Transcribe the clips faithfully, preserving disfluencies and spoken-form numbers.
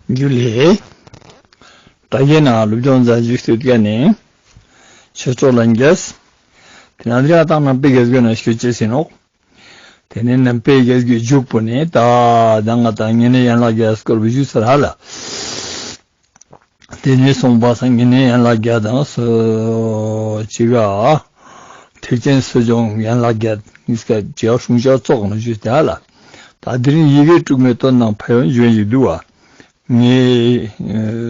རྒྱུ་ལས། ད་གིན་ན་སློབ་སྦྱོང་མཛད་རྗེས་སུ་བཀའ་ནས་ཆོས་ཚོགས་ལ་འགྱེས། དེ་ན་འདི་ཡང་ཏང་ནང་པའི་དགེ་སྒོ་ན་ཤོད་ཅེས་ཟིན་ནོག་དེ་ནས་ནང་པའི་དགེ་སྒོའི་མཇུག་པོ་ནས་ད་ད་ང་དང་ཉེ་གནས་ཡན་ལག་བརྒྱད་སྐོར་བུ་ཞུ་ས་ར་ལ། དེ་ནས་སོང་པ་སང་ཉེ་གནས་ཡན་ལག་བརྒྱད་དང་སོ་ཅི་ག་ཐེག་ཆེན་སོ་སྦྱོང་ཡན་ལག་བརྒྱད་ཉིས་ཀ་བརྒྱད་སྲུང་བྱ་ཚོགས་ནས་ཞུས་ཏེ་ཧ་ལ། ད་དེ་རིང་ཡི་གེ་དྲུག་མའི་དོན་དང་ཕན་ཡོན་བརྗོད་ཡི་འདུག་བ། ངས་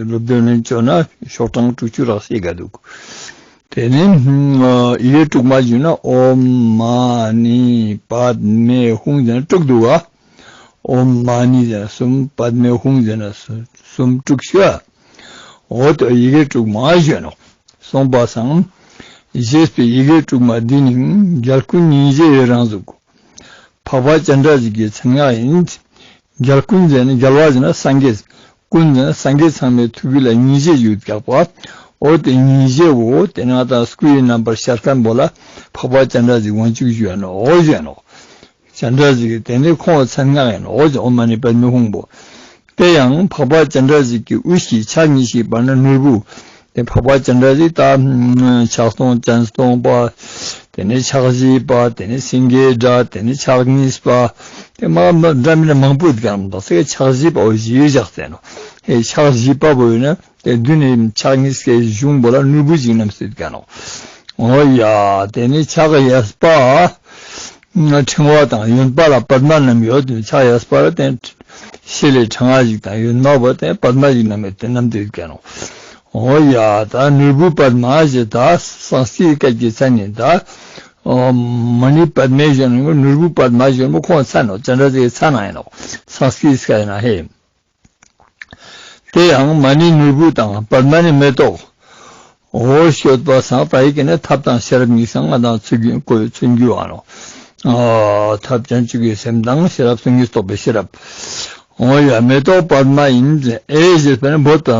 སློབ་སྟོན་ལེན་བཅོས་ན་ཤོག་གྲངས་དྲུག་ཅུ་རག་ཤེས་ག་འདུག་དེ་ནས་ཡི་གེ་དྲུག་མ་བརྗོད་ན་ཨོཾ་མ་ཎི་པདྨེ་ཧཱུྃ་ཟེར་ན་དྲུག་འདུག་བ། ཨོཾ་མ་ཎི་ཟེར་ན་གསུམ། པདྨེ་ཧཱུྃ་ཟེར་ན་གསུམ། དྲུག་ཤོད། འོ་དེ་ཡི་གེ་དྲུག་མ་བརྗོད་ནོག་སོང་པ་སང་། ཞེས་པའི་ཡི་གེ་དྲུག་མ་འདི་ནི་རྒྱལ་ཀུན་སྙིང་རྗེ་ཡི་རང་གཟུགས། འཕགས་པ་སྤྱན་རས་གཟིགས་ཀྱི་མཚན་སྔགས་ཡིན། རྒྱལ་ཀུན་ཟེར་ན་རྒྱལ་བ་ཟེར་ན་སངས་རྒྱས། ཀུན་ཟེར་ན་སངས་རྒྱས་ཚང་མའི་ཐུགས་ཀྱི་ལ་སྙིང་རྗེ་ཡོད་རྒྱག་པ། འོ་དེ་སྙིང་རྗེ་བོ་དེ་ན་ད་སྐུ་ཡི་རྣམ་པར་ཤར་མཁན་པོ་ལ་འཕགས་པ་སྤྱན་རས་གཟིགས་དབང་ཕྱུག་ཞུ་ཡ་ནོག་འོ་ཞུ་ཡ་ནོག་སྤྱན་རས་གཟིགས་ཀྱི་དེ་ནས་ཁོང་མཚན་སྔགས་ཡིན་ནོག་འོ་ཞུ་ཨོཾ་མ་ཎི་པདྨེ་ཧཱུྃ་པོ། དེ་ཡང་འཕགས་པ་སྤྱན་རས་གཟིགས་ཀྱི་དབུ་ཞྭའི་ཕྱག་གཉིས་ཀྱི་བར་ན་ནོར་བུ། དེ་འཕགས་པ་སྤྱན་རས་གཟིགས་ད་ཕྱག་སྟོང་སྤྱན་སྟོང་པ། དེ་ནས་ཕྱག་བཞི་པ། དེ་ནས་སེང་གེའི་སྒྲ། དེ་ནས་ཕྱག་གཉིས་པ། དེ་མ་མ་འདྲ་མི་འདྲ་མང་པོ་ཡོད་ཀྱང་མདོ་སེ་ཕྱག་བཞི་པ་འོ་བཞི་བཞག་ཟེར་ནོག་ཧེ་ཕྱག་བཞི་པ་བོ་ཡོད་ན་དེ་མདུན་ནས་ཕྱག་གཉིས་ཀའི་གཞུང་པོ་ལ་ནོར་བུ་ཞིག་བསྣམས་ཟེར་ཀྱང་ནོག་འོ་ཡ་དེ་ནས་ཕྱག་གཡས་པ། ཕྲེང་བ་དང་གཡོན་པ་ལ་པདྨ་བསྣམས་ཡོད་དེ་ཕྱག་གཡས་པ་ལ་དེ་ཤེལ་ལས་ཕྲེང་བ་ཞིག་དང་གཡོན་མ་བོ་དེ་པདྨ་ཞིག་བསྣམས་ཡོད་དེ་བསྣམས་ཏེ་ཡོད་ཀྱང་ནོག་འོ་ཡ་ད་ནོར་བུ་པདྨ་ཞེས་ད་སཾ་སྐྲྀ་ཏ་སྐད་ཀྱི་མཚན་ནི་ད། ཨོཾ་མ་ཎི་པདྨེ་ཞེས་ནོར་བུ་པདྨ་ཞེས་པོ་ཁོང་མཚན་ནོག་སྤྱན་རས་གཟིགས་མཚན་ན་ཡིན་ནོག་སཾ་སྐྲྀ་ཏ་སྐད་ཡིན་ན་ཧེ། དེ་ཡང་མ་ཎི་ནོར་བུ་དང་པདྨ་ནི་མེ་ཏོག་འོ་ཤོད་པ་སང་ད་ཡི་གེ་ནི་ཐབས་དང་ཤེས་རབ་གཉིས་སང་ང་དང་ཚུལ་རྒྱུན་བཀོད་ཚུལ་རྒྱུ་བ་ནོག་ཨ་ཐབས་བྱང་ཆུབ་ཀྱི་སེམས་དང་ཤེས་རབ་སྟོང་ཉིད་རྟོགས་པའི་ཤེས་རབ། འོ་ཡ་མེ་ཏོག་པདྨ་ཡིན་ཟེར་ཨེ་ཞེས་པ་ནི་བོད་དུ་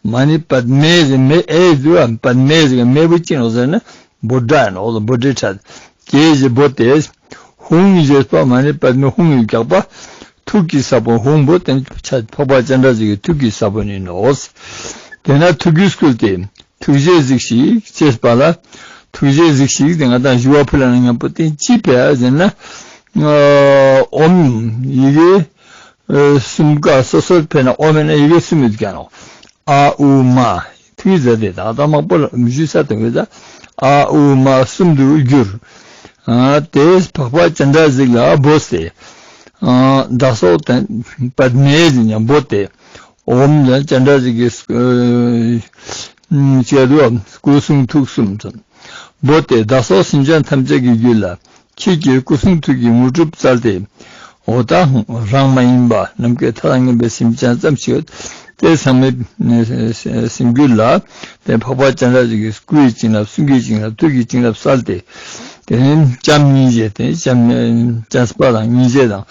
མ་ཎི་པདྨེ་ཟེར་མེ་ཨེ་ཟེར་བ་པདྨེ་ཟེར་མེ་བུ་ཅི་ནོག་ཟེར་ན་བོད་སྒྲ་ཡིན་ནོག་བོད་སྒྲའི་ཕྲད་ཀྱེ་ཞེས་བོད་དེ་ཧཱུྃ་ཞེས་པ་མ་ཎི་པདྨེ་ཧཱུྃ་ཡིན་རྒྱག་པ་ཐུགས་ཀྱི་ས་བོན་ཧཱུྃ་བོད་དེ་ཕྱག་འཕགས་པ་སྤྱན་རས་གཟིགས་ཀྱི་ཐུགས་ཀྱི་ས་བོན་ཡིན་ནོག་དེ་ན་ཐུགས་རྒྱུད་བསྐུལ་ཏེ། ཐུགས་རྗེས་གཟིགས་ཤིག་ཅེས་པ་ལ། ཐུགས་རྗེས་གཟིགས་ཤིག་དེ་ང་དང་ཞུ་བ་ཕུལ་ལ་ན་མཉམ་པོ་དེ་ཅི་ཕལ་ཟེར་ན། ཨོཾ་ཡི་གེ་གསུམ་ཀ་སོ་སོར་ཕལ་ན་ཨོཾ་ཡིན་ན་ཡི་གེ་གསུམ་ཡོད་ཀྱང་ནོག་ཨ་ཨུ་མ། ཐུགས་རྗེས་དེ་དང་ད་མང་པོ་ལ་ཞུ་ས་དེ་བས་ད་ཨ་ཨུ་མ་གསུམ་དུ་བསྒྱུར། དེ་འཕགས་པ་སྤྱན་རས་གཟིགས་ལ་འབོད་དེ། བདག་སོགས་དེ་པདྨེ་ཟེར་ཡང་འབོད་དེ། ཨོཾ་ལ་སྤྱན་རས་གཟིགས་ཀྱི་སྐུ་གསུང་ཐུགས་གསུམ་ཙམ། བོད་དེ་བདག་སོགས་སེམས་ཅན་ཐམས་ཅད་ཀྱི་རྒྱུད་ལ་ཁྱེད་ཀྱི་སྐུ་གསུང་ཐུགས་ཀྱི་དངོས་གྲུབ་སྩལ་ཏེ། འོ་ད་རང་མ་ཡིན་པ་ནམ་མཁའི་མཐའ་དང་མཉམ་པའི་སེམས་ཅན་ཙམ་ཞིག་ཡོད། དེ་ཚང་མའི་སེམས་རྒྱུད་ལ་དེ་འཕགས་པ་སྤྱན་རས་གཟིགས་ཀྱི་སྐུ་ཡི་བྱིན་རླབས་གསུང་གི་བྱིན་རླབས་ཐུགས་ཀྱི་བྱིན་རླབས་སྩལ་ཏེ། དེ་ནས་བྱམས་སྙིང་རྗེ་དེ་བྱམས་བྱམས་པ་དང་སྙིང་རྗེ་དང་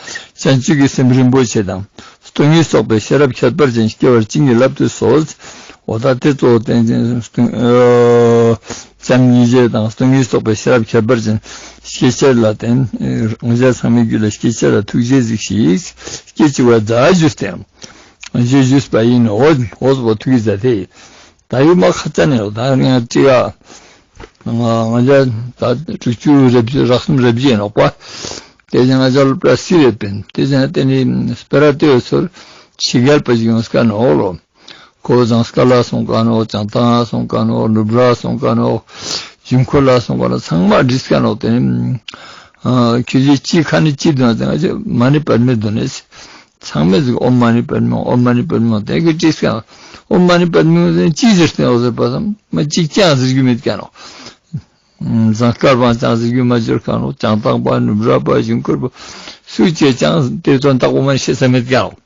བྱང་ཆུབ་ཀྱི་སེམས་རིན་པོ་ཆེ་དང་། སྟོང་ཉིད་རྟོགས་པའི་ཤེས་རབ་ཁྱད་པར་ཅན་སྐྱེ་བར་བྱིན་གྱིས་བརླབ་ཏུ་གསོལ། འོ་ད་དེ་གཙོ་བོ་བསྟན་ཅིང་སྟོང་ཨ་བྱམས་སྙིང་རྗེ་དང་སྟོང་ཉིད་རྟོགས་པའི་ཤེས་རབ་ཁྱད་པར་ཅན་སྐྱེ་ཅེས་ལ་བརྟེན་ང་ཅག་ཚང་མའི་རྒྱུད་ལ་སྐྱེ་ཅེས་ལ་ཐུགས་རྗེས་གཟིགས་ཤིག་སྐྱེ་ཅི་བ་མཛའ་ཞུས་ཏེ་ཞུས་ཞུས་པ་ཡིན། འོ་འོ་བོ་ཐུགས་རྗེས་མཛའ་དེ་ད་ཡུལ་མ་ཁ་ཙ་ནས་ད་ང་ཅི་ཡ་ང་ང་ཅག་ད་དྲུག་ཅུ་རེ་བཞི་རེ་གསུམ་རེ་བཞི་ཡིན་ནོག་པ། དེ་བཞིན་ང་ཅག་སློབ་གྲྭ་སི་རེད་པིན། དེ་བཞིན་དེ་ནི་སྤེ་ར་ཏེ་ཚོར་ཕྱི་རྒྱལ་པ་ཞིག་ཡོང་སྐད་ནོག་ལོ། ཁོ་ཟངས་དཀར་ལ་སོང་སྐད་ནོག་བྱང་ཐང་ལ་སོང་སྐད་ནོག་ནུབ་ར་སོང་སྐད་ནོག་གཞུང་འཁོར་ལ་སོང་སྐད་ནོག་ཚང་མ་བྲིས་སྐད་ནོག་དེ་ནི་ཁྱོད་ཀྱིས་ཅི་ཁ་ནས་ཅི་འདོན་ཟེར་ང་ཅག་མ་ཎི་པདྨེ་འདོན་ནས། ཚང་མས་ཟིག་ཨོཾ་མ་ཎི་པདྨེ་ཧཱུྃ། ཨོཾ་མ་ཎི་པདྨེ་ཧཱུྃ། དེ་གི་ཅིག་ཀྱང་ཨོཾ་མ་ཎི་པདྨེ་ཧཱུྃ་ཟེར་ཅི་ཟེར་ཏེ་ཡོད་ཟེར་བ་ཙམ་མ་གཅིག་ཀྱང་ཟེར་རྒྱུ་མེད་ཀྱང་ནོ། ཟངས་དཀར་པ་ཀྱང་ཟེར་རྒྱུ་མ་འབྱོར་ཀྱང་ནོ། བྱང་ཐང་པ་ནུབ་ར་པ་གཞུང་སྐོར་པ་སུ་བཅས་ཀྱང་དེ་དོན་དག་པོ་མ་ཤེས་ས་མེད་ཀྱང་ནོ།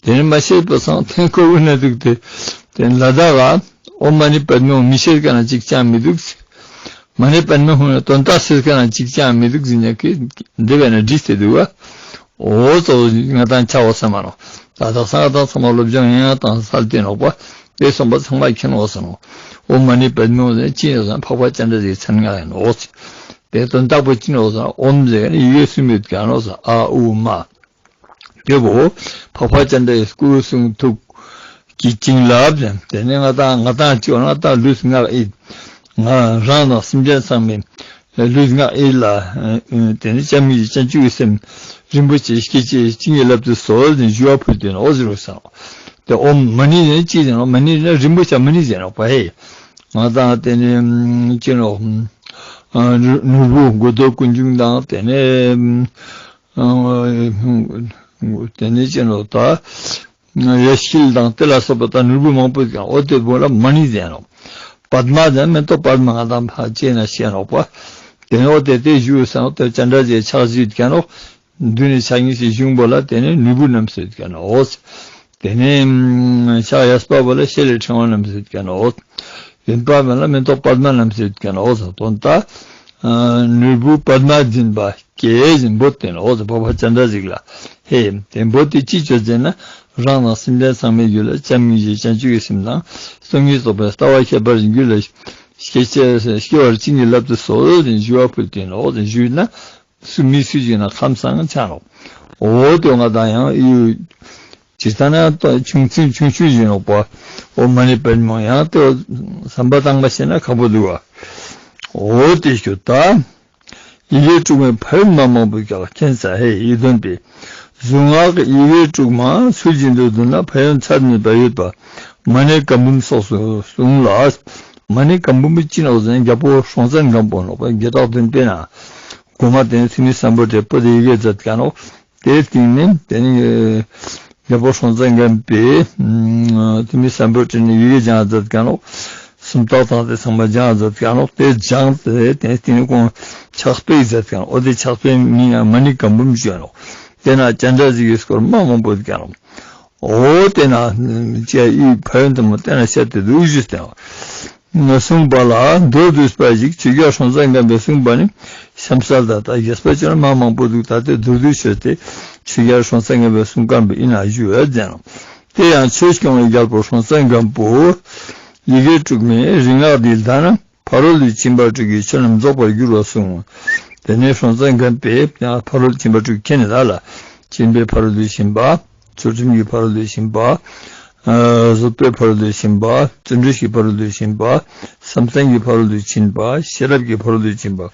དེ་ནི་མ་ཤེས་པ་སང་ཐེན་ཁོ་བོ་ན་འདུག་སྟེ། དེ་ལ་དྭགས་ཨོཾ་མ་ཎི་པདྨེ་ཧཱུྃ་མི་ཤེས་མཁན་ཅིག་ཀྱང་མི་འདུག་མ་ཎི་པདྨེ་ཧཱུྃ་ཡང་དོན་དག་ཤེས་མཁན་ཅིག་ཀྱང་མི་འདུག་ཟེར་ཉག་གི་འདི་བས་ན་བྲིས་ཏེ་འདུག་བ། འོ་ཙོ་ང་དང་ཆ་བ་ས་མ་ནོ། ད་དག་ས་ང་དང་ཚང་མ་སློབ་སྦྱོང་ཡང་ཡང་དང་སལ་ཏེ་ནོག་པ། དེ་སོང་པ་ཚང་མ་མཁྱེན་འོ་ས་ནོ། ཨོཾ་མ་ཎི་པདྨེ་ཧཱུྃ་ཟེར་ཅི་ཡོད་ཟེར་ན་འཕགས་པ་སྤྱན་རས་གཟིགས་མཚན་སྔགས་ཡིན་ནོ། དེ་དོན་དག་པོ་ཅི་ནོ་ཟེར་ན་ཨོཾ་ཟེར་ནི་ཡི་གེ་གསུམ་ཡོད་ཀྱང་ནོ་ཟེར། ཨ་ཨུ་མ། དེ་བོ་འཕགས་པ་སྤྱན་རས་སྐུ་གསུང་ཐུགས་ གྱི་བྱིན་རླབས་ཀྱིས། དེ་ནས་ང་དང་ང་དང་གཅིག་ང་དང་ལུས་ངག་ཡིད། ང་རང་དང་སེམས་ཅན་ཚང་མའི་ལུས་ངག་ཡིད་ལ། དེ་ནས་བྱམས་སྙིང་རྗེ་བྱང་ཆུབ་ཀྱི་སེམས་རིན་པོ་ཆེ་སྐྱེ་ཅིག་བྱིན་གྱིས་བརླབ་ཏུ་གསོལ་ཞེས་ཞུ་བ་ཕུལ་ཏེ་ནོག་ཟེར་རོ་ཟེར་ནོག་དེ་ཨོཾ་མ་ཎི་ནི་ཅི་ཟེར་ནོག་མ་ཎི་ནི་རིན་པོ་ཆེ་མ་ཎི་ཟེར་ནོག་པ་ཧེ། ང་དང་དེ་ནས་ཅི་ནོག་ནོར་བུ་མགོ་ཐོག་ཀུན་འབྱུང་དང་དེ་ནས། དེ་ནས་ཅི་ནོག་ད། ཡ་ཤིལ་དང་དེ་ལ་སོགས་པ་དང་ནོར་བུ་མང་པོ་ཡོད་ཀྱང་ཨོ་དེ་བོ་ལ་མ་ཎི་ཟེར་ནོག་པདྨ་ཟེར་མེ་ཏོག་པདྨ་ང་དང་ཕ་ཅེ་ན་ཤེས་ནོག་པ། དེ་ནས་ཨོ་དེ་དེ་བཞུགས་སམ་དེ་སྤྱན་རས་གཟིགས་ཕྱག་བཞི་ཡོད་ཀྱང་ནོག་མདུན་ནས་ཕྱག་གཉིས་སུ་བཞུགས་པོ་ལ་དེ་ནས་ནོར་བུ་རྣམས་སུ་ཡོད་ཀྱང་ནོག་དེ་ནས་ཕྱག་གཡས་པ་བོ་ལ་ཤེལ་ལས་ཕྲེང་བ་རྣམས་སུ་ཡོད་ཀྱང་ནོག་གཡོན་པ་བོ་ལ་མེ་ཏོག་པདྨ་རྣམས་སུ་ཡོད་ཀྱང་ནོག་དོན་དག་ནོར་བུ་པདྨ་འཛིན་པ། སྐྱེས་བཞིན་འབོད་དེ་ནོག་འོ་ཟེར་འཕགས་པ་སྤྱན་རས་གཟིགས་ལ། ཧེ། དེ་འབོད་དེ་ཅི་བྱོས་ཟེར་ན། རང་དང་སེམས་ཅན་ཚང་མའི་རྒྱུད་ལ་བྱམས་སྙིང་རྗེ་བྱང་ཆུབ་ཀྱི་སེམས་དང་སྟོང་ཉིད་རྟོགས་པའི་ལྟ་བ་ཁྱད་པར་ཅན་རྒྱུད་ལ་སྐྱེ་སྐྱེ་བར་བྱིན་གྱིས་བརླབ་ཏུ་གསོལ་ཞེས་ཞུ་བ་ཕུལ་ཏེ་ནོག་འོ་ཟེར་ཞུས་ན། སུ་མི་སུ་ཞིག་ན་ཁམས་སངས་ཆ་ནོག་འོ་དེ་ང་དང་ཡང་ཡུལ་ཇི་ལྟར་ན་ཆུང་ཆུང་ཆུང་ཆུང་ཡིན་ནོག་པ། འོ་མ་ཎི་པདྨོ་ཡང་དེ་བསམ་པ་བཏང་བ་བྱས་ན་ཁག་པོ་འདུག་བ། འོ་དེ་ཞུ་ད། ཡི་གེ་དྲུག་མའི་ཕན་ཡོན་མ་མང་པོ་ཀྱང་མཁྱེན་ས་ཧེ་ཡི་དོན་པས། གཟུངས་སྔགས་ཀྱི་ཡི་གེ་དྲུག་མ་ཚུལ་བཞིན་དུ་བསྡུ་ན་ཕན་ཡོན་ཚད་མེད་པ་ཡོད་པ། མ་ཎི་བཀའ་འབུམ་སོགས་སུ་གསུངས་ལ། མ་ཎི་བཀའ་འབུམ་པོ་ཅི་ནོག་ཟེར་ན་རྒྱལ་པོ་སྲོང་བཙན་སྒམ་པོ་ནོག་པ་རྒྱལ་རྟགས་བདུན་པའི་ནང་། གོང་མ་དེ་ནས་ཐུ་མི་སམ་བྷོ་ཊས་པོ་དེ་ཡི་གེ་མཛད་ཀྱང་ནོག་དེའི་སྟེང་ནས་དེ་ནི་རྒྱལ་པོ་སྲོང་བཙན་སྒམ་པོས་ཐུ་མི་སམ་བྷོ་ཊ་ནས་ཡི་གེ་སྦྱངས་མཛད་ཀྱང་ནོག་སུམ་རྟགས་དང་དེ་ཚང་མ་སྦྱངས་མཛད་ཀྱང་ནོག་དེ་སྦྱངས་ཏེ་དེའི་སྟེང་ནས་ཁོང་ཕྱག་དཔེ་མཛད་ཀྱང་ནོག་འོ་དེ་ཕྱག་དཔེའི་མིང་ཡང་མ་ཎི་བཀའ་འབུམ་ཞུ་ནོག་དེ་ན་སྤྱན་རས་གཟིགས་ཀྱི་སྐོར་མ་མང་པོ་ཡོད་ཀྱང་ནོག་འོ་དེ་ན་ཅི་ཡི་ཕན་ཡོན་དུ་མ་བསྟན་ན་བཤད་དེ་འདུག་ཞུས་ཏེ། གསུངས་པ་ལ་མདོར་བསྡུས་པ་ཞིག་ཆོས་རྒྱལ་སྲོང་བཙན་སྒམ་པོས་གསུངས་པ་ནི་གཤམ་གསལ་དང་། ད་རྒྱས་པ་ཅིག་མ་མང་པོ་འདུག་ད་ལྟའི་མདོར་བསྡུས་ཆོས་དེ་ཆོས་རྒྱལ་སྲོང་བཙན་སྒམ་པོས་གསུངས་སྐམ་པའི་ཡིན་ན་ཞུ་བས་མཛད་ནོག་དེ་ཡང་ཆོས་སྐྱོང་བའི་རྒྱལ་པོ་སྲོང་བཙན་སྒམ་པོས་ཡི་གེ་དྲུག་མའི་རིག་སྔགས་འདི་ལྟར་ན། ཕ་རོལ་ཏུ་ཕྱིན་པ་དྲུག་གིས་ཆོས་རྣམས་རྫོགས་པར་འགྱུར་བར་གསུངས། དེ་ནས་སྲོང་བཙན་སྒམ་པོས་ཕ་རོལ་ཕྱིན་པ་དྲུག་མཁྱེན་ནས་ལ་ལ། སྦྱིན་པའི་ཕ་རོལ་ཏུ་ཕྱིན་པ། ཚུལ་ཁྲིམས་ཀྱི་ཕ་རོལ་ཏུ་ཕྱིན་པ། བཟོད་པའི་ཕ་རོལ་ཏུ་ཕྱིན་པ། བརྩོན་འགྲུས་ཀྱི་ཕ་རོལ་ཏུ་ཕྱིན་པ། བསམ་གཏན་གྱི་ཕ་རོལ་ཏུ་ཕྱིན་པ། ཤེས་རབ་ཀྱི་ཕ་རོལ་ཏུ་ཕྱིན་པ།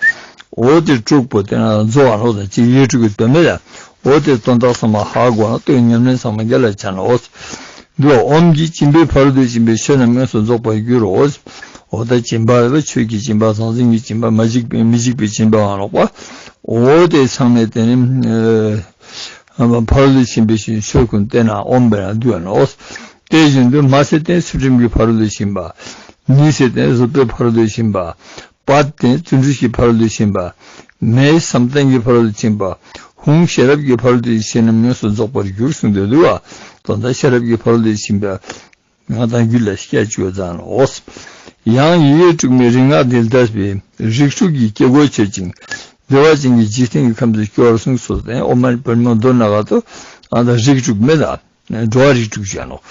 འོ་དེ་དྲུག་པོ་དེ་ན་རྫོགས་པ་ནོག་ད་ཅི་ཡི་གེ་དྲུག་གི་དོན་མེད་ལ། འོ་དེ་དོན་དག་ཚང་མ་ཧ་གོ་ན་ལྟོས་ཉམས་ལེན་ཚང་མ་རྒྱལ་ལ་ཆ་ནོག་འདུག་ཨོཾ་གྱིས་སྦྱིན་པའི་ཕ་རོལ་ཏུ་ཕྱིན་པའི་ཆོས་རྣམས་ཡོངས་སུ་རྫོགས་པར་འགྱུར་རོ། འོ་ད་སྦྱིན་པ་ཆོས་ཀྱི་སྦྱིན་པ་ཟང་ཟིང་གི་སྦྱིན་པ་མ་འཇིག་པའི་མི་འཇིག་པའི་སྦྱིན་པའང་ནོག་པ། འོ་དེ་ཚང་མས་དེ་ནི་ཕ་རོལ་ཏུ་ཕྱིན་པའི་ཆོས་ཀུན་བསྟན་ན་ཨོཾ་བས་ན་འདུག་ནོག་དེ་བཞིན་དུ་མ་ཟེར་ཏེ་ཚུལ་ཁྲིམས་ཀྱི་ཕ་རོལ་ཏུ་ཕྱིན་པ། ནི་ཟེར་ཏེ་བཟོད་པའི་ཕ་རོལ་ཏུ་ཕྱིན་པ། པ་དེ་བརྩོན་འགྲུས་ཀྱི་ཕ་རོལ་ཏུ་ཕྱིན་པ། མེ་བསམ་གཏན་གྱི་ཕ་རོལ་ཏུ་ཕྱིན་པ། ཧཱུྃ་ཤེས་རབ་ཀྱི་ཕ་རོལ་ཏུ་ཕྱིན་རྣམས་ཡོངས་སུ་རྫོགས་པར་འགྱུར་གསུངས་ཏེ་འདུག་པ། དོན་དག་ཤེས་རབ་ཀྱི་ཕ་རོལ་ཏུ་ཕྱིན་པ། ང་དང་རྒྱུད་ལ་སྐྱེ་བཅུག་ཙང་ནོག་ཡང་ཡི་གེ་དྲུག་མའི་རིག་སྔགས་འདི་ལྟ་བུའི་རིགས་དྲུག་གི་སྐྱེ་སྒོ་ཆོད་ཅིང་བདེ་བ་ཅན་གྱི་འཇིག་རྟེན་གྱི་ཁམས་སུ་སྐྱེ་བར་གསུངས་སོ། དེ་ཨོཾ་མ་ཎི་པདྨོ་མདོར་ན་ག་ཏོ་ཨ་ད་རིགས་དྲུག་མེད་ད། འགྲོ་བ་རིགས་དྲུག་ཅེས་ནོག་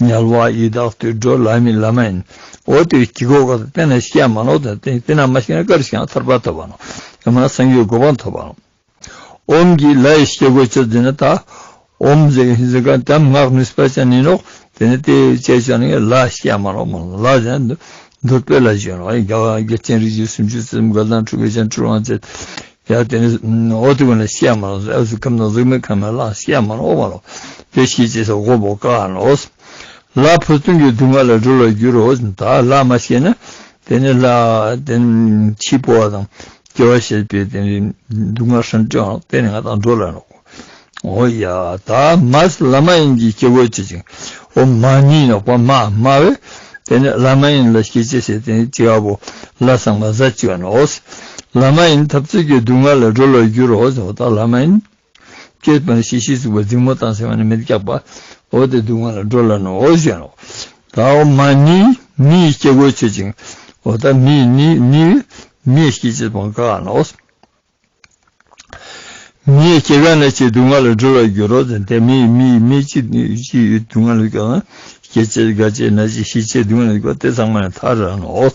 དམྱལ་བ་ཡི་དྭགས་དུད་འགྲོ་ལྷ་མི་ལྷ་མ་ཡིན། འོ་དེ་སྐྱེ་སྒོ་ག་ཏོ་བསྟན་ན་སྐྱེ་མ་ནོག་དེ་བསྟན་ན་མ་སྐྱེ་ན་ག་རེ་སྐྱེ་ན་ཐར་པ་ཐོབ་པ་ནོག་ཡང་མིན་ན་སངས་རྒྱས་གོ་འཕང་ཐོབ་པ་ནོག་ཨོཾ་གྱིས་ལ་ཡི་སྐྱེ་སྒོ་ཆོད་ཟེར་ན་ད། ཨོཾ་ཟེར་ཟེར་ག་དམ་ངག་ནུས་པ་ཅན་ཡིན་ནོག་དེ་ནི་དེ་སྐྱེ་ཆོག་ནི་ལ་སྐྱེ་མ་ནོག་མ་ལ་ཟེར་ན་འདོད་པའི་ལ་ཞིག་ནོག་རྒྱལ་རྒྱལ་ཆེན་རིགས་བཞི་སུམ་ཅུ་རྩ་གསུམ་དགའ་ལྡན་ཕྲུ་གུ་ཅན་ཕྲུ་རོང་ཅན། ཡ་དེ་ནི་ཨོ་དེ་ཀུན་ལ་སྐྱེ་མ་ནོག་ཨ་སུ་ཁམས་དང་གཟུགས་མེད་ཁམས་ལ་སྐྱེ་མ་ནོག་མ་ནོག་དེ་ཤི་ཅེས་སོགས་གོ་བོ་ཀ་ནོག་ལ་ཕུགས་བརྟན་གྱི་སྡུག་བསྔལ་ལས་སྒྲོལ་བར་འགྱུར་རོ། ད་ལ་མ་སྐྱེས་ན་དེ་ནི་ལ་དེ་ནི་འཆི་འཕོ་བ་དང་སྐྱེ་བ་བྱེད་པའི་དེ་ནི་སྡུག་བསྔལ་ཧྲན་ཏེ་ཡང་དེ་ནི་ང་དང་སྒྲོལ་ལ་ནོག་འོ་ཡ་ད་མ་ལ་མ་ཡིན་གྱི་སྐྱེ་སྒོ་ཆོད་ཅིང་། འོ་མ་ནི་ནོག་པ་མ་མ་བས། དེ་ནི་ལ་མ་ཡིན་ལ་སྐྱེ་ཅེས་ཟེར་དེ་ནི་སྐྱེ་བ་པོ་ལ་ཚང་མ་ཟ་བཅུག་ནོག་ལ་མ་ཡིན་འཐབ་རྩོད་ཀྱི་སྡུག་བསྔལ་ལས་སྒྲོལ་བར་འགྱུར་རོ། འོ་ད་ལ་མ་ཡིན། སྐྱེས་པ་ནི་ཤི་ཤི་ཚུགས་པ་འཛིང་མོ་བཏང་ཟེར་བ་ནི་མི་རྒྱག་པ། འོ་དེ་སྡུག་བསྔལ་ལས་སྒྲོལ་ལ་ནོག་འོ་ཞེས་ནོག་ད་འོ་མ་ནི་མི་ཡི་སྐྱེ་སྒོ་ཆོད་ཅིང་། འོ་ད་མི་ནི་ནི་མི་ཡི་སྐྱེ་ཅེས་པོ་ག་ནོག་མི་ཡི་སྐྱེ་རྒ་ན་འཆིའི་སྡུག་བསྔལ་ལས་སྒྲོལ་བར་འགྱུར་རོ་ཟེར་ཏེ་མི་ཡི་མི་ཡི་མི་ཅི་ཅི་ཡི་སྡུག་བསྔལ་ལས་སྐྱོབ་ན། སྐྱེ་ཅེས་རྒ་ཅེས་ན་ཅེས་ཤི་ཅེས་སྡུག་བསྔལ་ལས་སྐྱོབ་དེ་ཚང་མ་ནི་ཐར་ར་ནོག་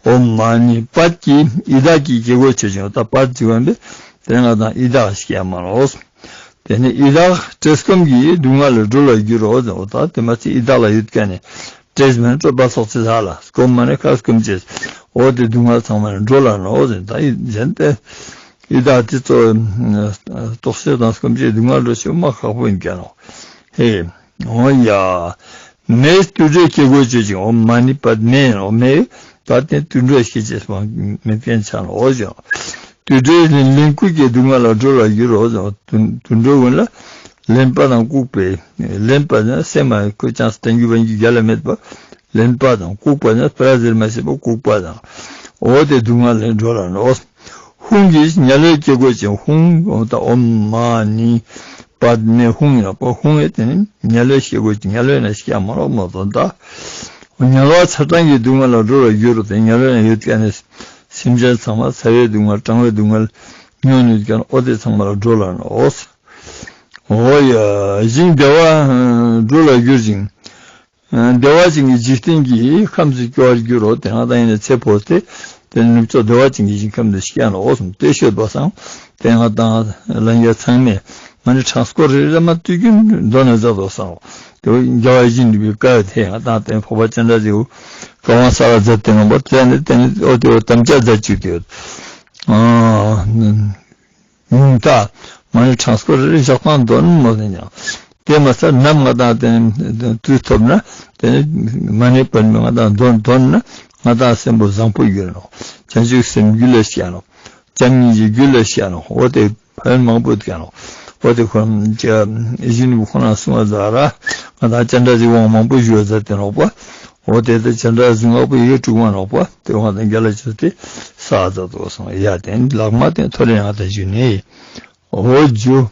འོ་མ་ནི་པད་ཀྱི་ཡི་དྭགས་ཀྱི་སྐྱེ་སྒོ་ཆོད་ཅིང་། འོ་ད་པད་ཟེར་བ་འདི་དེ་ང་དང་ཡི་དྭགས་སྐྱེ་མ་ནོག་དེ་ནས་ཡི་དྭགས་བཀྲེས་སྐོམ་གྱི་སྡུག་བསྔལ་ལས་སྒྲོལ་བར་འགྱུར་རོ་ཟེར། འོ་ད་དེ་མ་ཚད་ཡི་དྭགས་ལ་ཡོད་མཁན་ནི་བཀྲེས་མེད་སྐྲོད་པ་སོགས་ཅི་ཟ་ལ་སྐོམ་མ་ནི་ཁ་སྐོམ་བྱེད། འོ་དེ་སྡུག་བསྔལ་ཚང་མ་ནི་སྒྲོལ་ལ་ནོ་ཟེར། ད་ཡི་གཞན་དེ་ཡི་དྭགས་དེ་ཚོ་ལྟོགས་ཤི་དང་སྐོམ་ཆུའི་སྡུག་བསྔལ་འགྲོ་ཤེས་མ་ཁག་པོ་ཡིན་མཁན་ནོ། ཧེ། འོ་ཡ། མེས་དུད་འགྲོའི་སྐྱེ་སྒོ་གཅོད་ཅིང་། འོ་མ་ནི་པད་མེ་ཡིན་ནོ། མེ་ད་དེ་དུད་འགྲོའི་སྐྱེ་བྱེད་མེད་མཁན་ཆ་ནོ། འོ་ཞེས། དུད་འགྲོའི་ལན་ལན་བཀོད་ཀྱི་སྡུག་བསྔལ་ལས་སྒྲོལ་བར་འགྱུར་རོ་ཟེར། དུད་དུད་འགྲོ་ཀུན་ལ་ལན་པ་དང་བཀུག་པའི། ལན་པ་ནི་སེམས་མ་ཁོ་ཅང་སྟན་རྒྱུ་བན་རྒྱུ་རྒྱ་ལ་མེད་པ། ལན་པ་དང་བཀུག་པ་ནི་སྤེ་ར་ཟེར་མ་ཤེས་པ་བཀུག་པ་དང་། འོ་དེ་སྡུག་བསྔལ་ལས་སྒྲོལ་ལ་ནོ། ཧཱུྃ་གིས་དམྱལ་བའི་སྐྱེ་སྒོ་ཅན། ཧཱུྃ་འོ་ད་ཨོཾ་མ་ཎི་པདྨེ་ཧཱུྃ་ཡིན་ནོ། ཧཱུྃ་ཡིན་དེ་ནི་དམྱལ་བའི་སྐྱེ་སྒོ་ཅན། དམྱལ་བའི་ནང་སྐྱེ་མ་རོགས་མ་སོང་ད། དམྱལ་བ་ཚ་གྲང་གི་སྡུག་བསྔལ་ལས་སྒྲོལ་བར་འགྱུར་རོ། དེ་དམྱལ་བའི་ནང་ཡོད་མཁན་ནི་སེམས་ཅན་ཚང་མ་ཚ་བའི་སྡུག་བསྔལ་གྲང་བའི་སྡུག་བསྔལ་མྱོང་ནུས་མཁན་འོ་དེ་ཚང་མ་ལས་སྒྲོལ་ལ་ནོ། འོ་ཡ། ཞིང་བདེ་བ་སྒྲོལ་བར་འགྱུར་ཞིང་། བདེ་བ་ཅན་གྱི་འཇིག་རྟེན་གྱི་ཁམས་སུ་སྐྱེ་བར་འགྱུར་རོ། དེ་ང་དང་ཡིན་ན་ཚེ་འཕོས་ཏེ་དེ་ནུབ་ཕྱོགས་བདེ་བ་ཅན་གྱི་ཞིང་ཁམས་སུ་སྐྱེ་ནོ། འོ་སོང་སྟེ་ཤོད་པ་སང་དེ་ང་དང་ལ་རྒྱ་ཚང་མས་མ་ནི་ཕྲེང་སྐོར་རེ་རེ་མ་དུས་རྒྱུན་འདོན་ནས་མཛད་དོ་སང་། དེ་རྒྱལ་བ་ཡིད་བཞིན་ནོར་བུའི་བཀའ་དེ་ང་དང་དེ་འཕགས་པ་སྤྱན་རས་གཟིགས་བཀའ་དབང་ས་ལ་མཛད་དེ་ནོ་པ། དེ་ནི་དེ་ནི་འོ་དེ་འོ་དམ་བཅའ་མཛད་ཅིག་དེ། ཨ། ཉུང་མཐའ་མ་ནི་ཕྲེང་སྐོར་རེ་བཞག་སྟངས་འདོན་མོ་ནི་ཉང་། དེ་མ་ཟད་ནམ་ང་དང་དེ་དུས་ཐོབ་ན་དེ་ནི་མ་ཎི་པདྨེ་ང་དང་འདོན་འདོན་ན་ང་དང་སེམས་པོ་བཟང་པོ་འགྱུར་ནོ། བྱང་ཆུབ་སེམས་རྒྱུད་ལ་སྐྱེ་ནོ། བྱམས་སྙིང་རྗེ་རྒྱུད་ལ་སྐྱེ་ནོ། འོ་དེ་ཕན་མང་པོ་ཐོགས་ནོ། འོ་དེ་ཁོ་ཅི་ཡིད་བཞིན་ནོར་བུ་ཁོ་ན་གསུང་བ་ཟ་ར་ང་དང་སྤྱན་རས་གཟིགས་དབང་མང་པོ་ཞུ་བ་མཛད་དེ་ནོ་པ། འོ་དེ་དེ་སྤྱན་རས་གཟིགས་དབང་པོ་ཡི་གེ་དྲུག་མ་ནོ་པ། དེ་ང་དང་རྒྱ་ལ་ཅོ་དེ་ས་མཛད་དོ་སང་ཡ། དེ་ལག་མ་དེ་ཐོ་རེ་ང་དང་ཞུ་ནི། འོ་ཇོ།